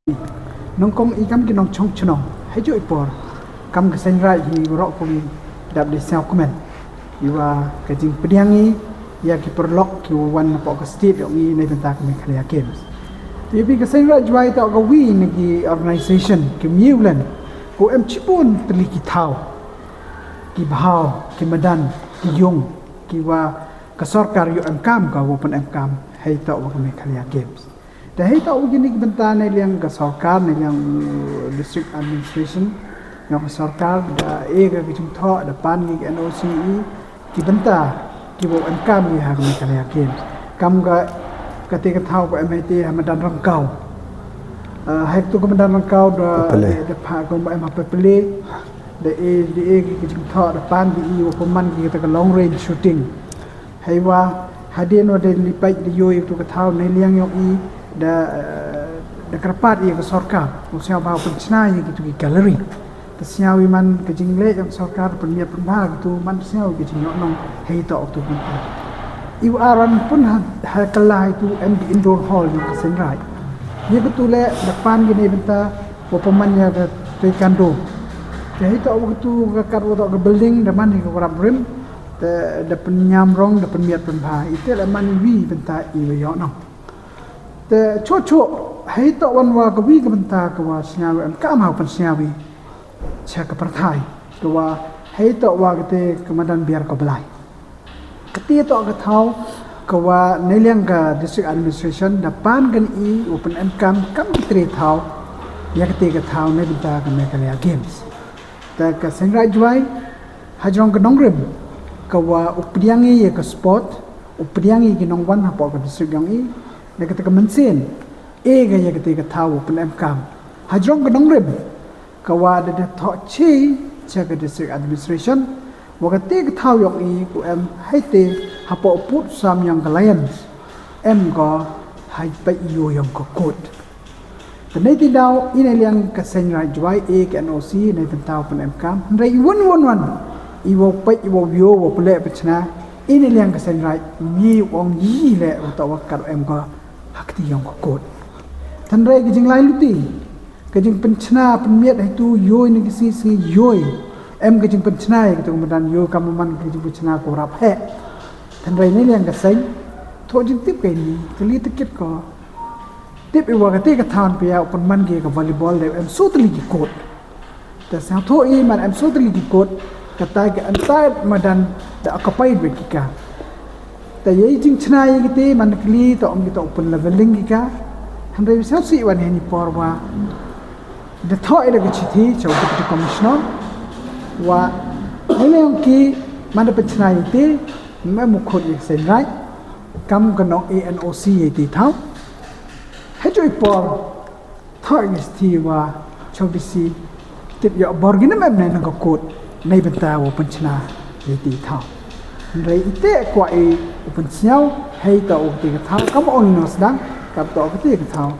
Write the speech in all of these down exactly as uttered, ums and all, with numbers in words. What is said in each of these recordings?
Nongkong i kam ki nongchong chnong, hajooh i por kam ka Seiñraij hi waroh kawi dap de sñiaw kmen iwa ka jingpdiang i ya ki paralok kiwa wan napoh ka state yong i neibynta ka Meghalaya Games. Te phi ka Seiñraij Jowai toh kawi na ki organisation ki miulen ko em chibun tylli ki thaw, ki bhaw, ki madan, ki yung, kiwa ka sorkar yoh emkaam ko wow pynemkaam heitoh wa ka Meghalaya Games. Te heitoh wa kini ki bynta neiliang ka sorkar, neiliang District Administration yong ka sorkar da e ka ka jingthoh, da pan ki ka N O C i ki bynta ki wow emkaam i ha ka Meghalaya Games. Kam ka, katæ ka thaw ko em heitæ ha madan Rangkaw. Hei katu ka madan Rangkaw da, da pha ko em ha Papele. Da e, da e ki ka jingthoh, da pan ki i wow pynman ki katæ ka long range shooting. Heiwa hadien wa da li pait da yoo i katu ka thaw, neiliang yong i da, da kyrpaad i ya ka sorkar wow sñiawbha wow pynchna ya kitu ki gallery. Tæ sñiaw i man ka jingleh yong sorkar pynmiat pynbha kitu, man sñiaw i ka jingyoh nong heitoh katu ka bynta. Iwa ar wan pun ha, ha kylla heitu em ki indoor hall yong ka Seiñraij. Ya katu leh da pan ki neibynta wow pynman ya ka taekwondo. Tæ heitoh wa katu ka katwa toh ka building da man hi ka warap rim. Tæ da pynñiamrong, da pynmiat pynbha. Itæ leh man iwi bynta iwa yoh nong. Tæ chooh chooh, heitoh wan wa kawi ka bynta kawa sñiaw emkaam wow pynsñiaw i cha ka pyrthai, kawa heitoh wa katæ ka madan Biar ka Blai. Katæ toh ka thaw kawa neiliang ka District Administration da pan kani i wow pynemkaam kam ki tre thaw ya katæ ka thaw neibynta ka Meghalaya Games. Tæ ka Seiñraij Jowai hajrong ka nongrim kawa u pdiang i ya ka sport, u pdiang i ki nongwan hapoh ka district yong i, da katæ ka mynsien e ka ya katæ ka thaw wow pynemkaam hajrong ka nongrim kawa da, da thoh che cha ka District Administration wa katæ ka thaw yong i ko em heitæ hapoh u pud sam yong ka Lions, em ko ha pait i yoo yong ka court. Tæ neitæ daw i neiliang ka Seiñraij Jowai e ka N O C neibynta wow pynemkaam, hynrei iwon won won i wow pait, i wow yoo, wow pynleh pynchna, i neiliang ka Seiñraij ym ye u ong i leh watoh wa kat em ko ha kti yong ka court. Tæ hynrei ka jinglai luti, ka jingpynchna pynmiat heitu yoo i na ki sngi sngi yoo i, em ka jingpynchna ya kitu ki madan yoo, kamwa man ka jingpynchna kawa rap heh. Tæ hynrei neiliang ka seiñ, thooh jingtip ka ini, tylli takit ko, tip i wa katæ ka thaw pia u pynman ki ka volleyball da em soo tylli ki court. Tæ sñiawthooh i man em soo tylli ki court, katai ka entire madan da occupy wei ki ka. Tæ yei jingchna ya kitæ man kylli toh ong ki toh u pynleveling ki ka. Hynrei sñiawsih wan heini por wa da thoh i da ka chithi cha u Deputy Commissioner wa neiliang ki manda pynchna ya itæ, ym em u khut ya ka Seiñraij kam ka nong e N O C ya itæ i thaw. Hajooh i por thoh i ka chithi wa cha u D C, tip yoh bor ki ym em næ na ka court neibynta wow pynchna ya itæ i thaw. Hynrei itæ kwah i u pynsñiaw heitoh wa katæ ka thaw, kam ong i nongsdang, kattoh katæ ka thaw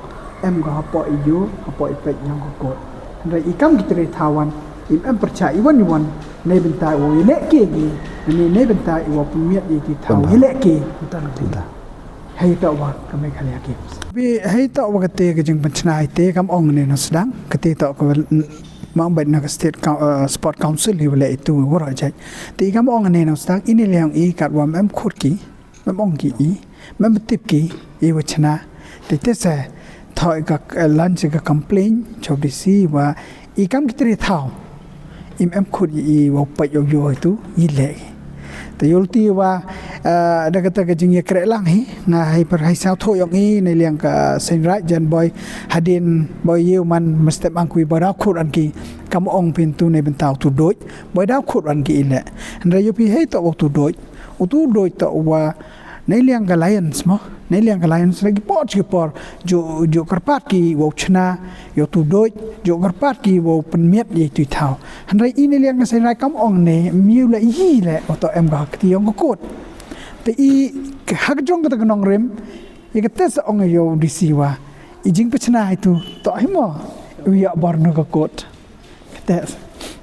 em ko hapoh i yoo, hapoh i pait yong ka court. Hynrei i kam ki tre thaw wan, im em pyrchah iwon iwon neibynta wow yalehke ki, neibynta i wow pynmiat ya itæ i thaw yalehke. Heitoh wa ka Meghalaya Games, heitoh wa katæ ka jingpynchna itæ, kam ong i nongsdang, katæ toh ka, ma bait na ka State Coun-, eh, Sport Council iwa leh itu waroh jait. Tæ i kam ong i nongsdang, i neiliang i katwa ym em khut ki, ym em ong ki i, ym em tip ki iwa chna. Tæ tæ se thoh i ka, eh, launch i ka complaint cha u D C wa i kam ki tre thaw im em khut i wow pait yow yoo itu i leh. Tæ yooluti wa, eh, da katæ ka jingyakrehlang hi, nga hei pyrhai sñiawthooh yong i neiliang ka Seiñraij jan boi, hadien boi ye u man mynstep, ong ki boi daw khut wan ki, kam ong phi itu neibynta u tu doid, boi daw khut wan ki i leh. Hynrei yoo phi heitoh wa u tu doid, u tu doid toh wa neiliang ka Lions mo, neiliang ka Lions la ki por cha ki por jooh, jooh kyrpaad ki wow chna yow tu doid, jooh kyrpaad ki wow pynmiat ya itu i thaw. Hynrei i neiliang ka Seiñraij kam ong næ, ym ye u leh i leh watoh em ko ha kti yong ka court. Tæ i hajrong katæ ka nongrim, ya katæ sa ong yow u D C wa i jingpynchna itu toh hi mo u yoh bor na ka court. Katæ